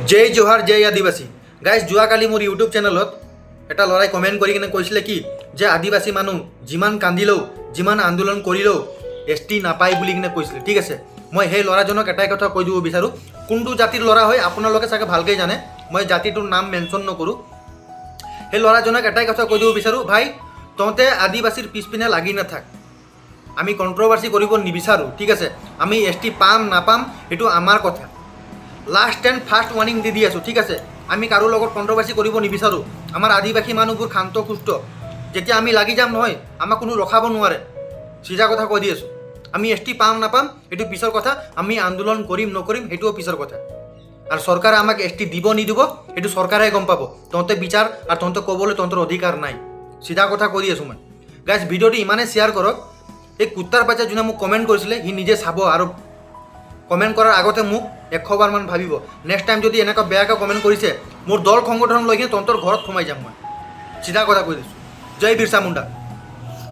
জয় জোহাৰ, জয় আদিবাসী। গাইজ, যোৱাকালি মোৰ ইউটিউব চেনেলত এটা ল'ৰাই কমেণ্ট কৰি কিনে কৈছিলে কি যে আদিবাসী মানুহ যিমান কান্দিলেও, যিমান আন্দোলন কৰিলেও এছ টি নাপায় বুলি কিনে কৈছিলে, ঠিক আছে। মই সেই ল'ৰাজনক এটাই কথা কৈ দিব বিচাৰোঁ। কোনটো জাতিৰ ল'ৰা হয় আপোনালোকে চাগে ভালকৈ জানে, মই জাতিটোৰ নাম মেনশ্যন নকৰোঁ। সেই ল'ৰাজনক এটাই কথা কৈ দিব বিচাৰোঁ, ভাই, তহঁতে আদিবাসীৰ পিছপিনে লাগি নাথাক। আমি কণ্ট্ৰভাৰ্চি কৰিব নিবিচাৰোঁ, ঠিক আছে। আমি এছ টি পাম নাপাম সেইটো আমাৰ কথা। লাষ্ট এণ্ড ফাৰ্ষ্ট ৱাৰ্ণিং দি দি আছোঁ, ঠিক আছে। আমি কাৰো লগত কণ্ট্ৰভাৰ্চি কৰিব নিবিচাৰোঁ। আমাৰ আদিবাসী মানুহবোৰ শান্ত সুস্থ। যেতিয়া আমি লাগি যাম নহয়, আমাক কোনো ৰখাব নোৱাৰে। চিধা কথা কৈ দি আছোঁ। আমি এছ টি পাম নাপাম সেইটো পিছৰ কথা, আমি আন্দোলন কৰিম নকৰিম সেইটোও পিছৰ কথা। আৰু চৰকাৰে আমাক এছ টি দিব নিদিব সেইটো চৰকাৰে গম পাব। তহঁতে বিচাৰ আৰু তহঁতে ক'বলৈ তহঁতৰ অধিকাৰ নাই। চিধা কথা কৈ দি আছোঁ মই। গাইজ, ভিডিঅ'টো ইমানেই শ্বেয়াৰ কৰক, এই কুত্তাৰ বাচ্চা যোনে মোক কমেণ্ট কৰিছিলে, সি নিজে চাব আৰু কমেণ্ট কৰাৰ আগতে মোক 100 বাৰমান ভাবিব। নেক্সট টাইম যদি এনেকুৱা বেয়াকৈ কমেণ্ট কৰিছে, মোৰ দল সংগঠন লৈ কিনে তহঁতৰ ঘৰত সোমাই যাম মই। চিধা কথা কৈ দিছোঁ। জয় বিৰচা মুণ্ডা।